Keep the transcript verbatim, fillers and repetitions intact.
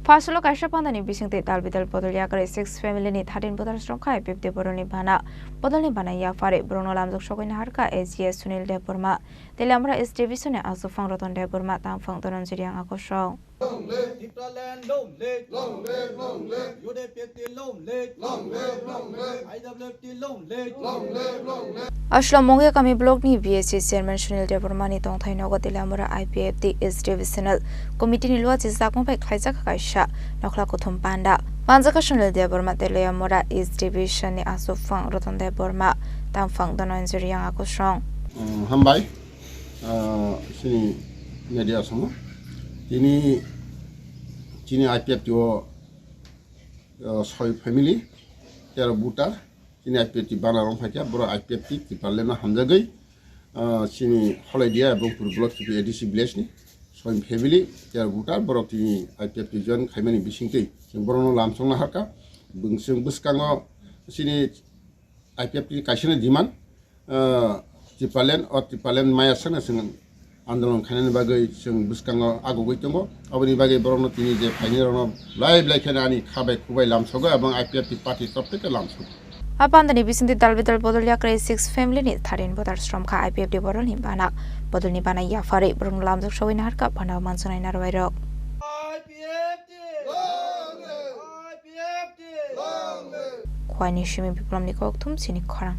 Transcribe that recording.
Phasolo kaisa pandani bisingtwi dal bidal bodol yakarwi six family ni thirteen voters rok khai fifty boroni bana. Bodolni bana yaphari borokno lamjak sogwi naharkha A G S Sunil Debbarma. Teliamura East Division ni Aswk Phang Ratan Debbarma, Tangphang Dhananjay Reang, Akosrong. Long live Tipraland, long live. Long live, long live. U D P F T, long live. Long live, long live. I W F T, long live. Long live, long live. Aswk Mongia Kami Block ni B S C Chairman Sunil Debbarma ni tongthai nogo Teliamura I P F T East Divisional Committee ni luachi jakmung bai khlaijak kaisa nokhla kuthum panda. Manjak kha Sunil Debbarma, Teliamura East Division ni Aswk Phang Ratan Debbarma, Tangphang Dhananjay Reang, Akosrong. Um, hambai. Ah, chini media samo. Tini chini I P F T o, ah, soi family, tero voter, chini I P F T bana rong phaikha, boro I P F T Tipraland no hamjagwi, ah, chini Holaidia ebong Pur Block A D C village ni soi family, tero voter, borok tini I P F T join khaimani bisingtwi chwng borokno lamsokna harkha. Bwskango chini I P F T ni kaisani demand, ah, Tipraland, o Tipraland maya sakno chwng andolon khainani bagwi chwng bwskango agugwi tongo. Aboni bagwi borokno tini je phainai rokno belai belai kheno ani kha bai khu bai lamsogo, ebong I P F T party top theke lamsogo. A pandani bisingtwi dal bidal bodol yakarwi six family ni thirteen voters romkha I P F T borokni bana. Bodolni bana yaphari borokno lamjak sogwi naharkha phano mansanai narwai rok. I P F T! Long live! I P F T! Long live! Khwani simi Biplomni kokthum chini khorang.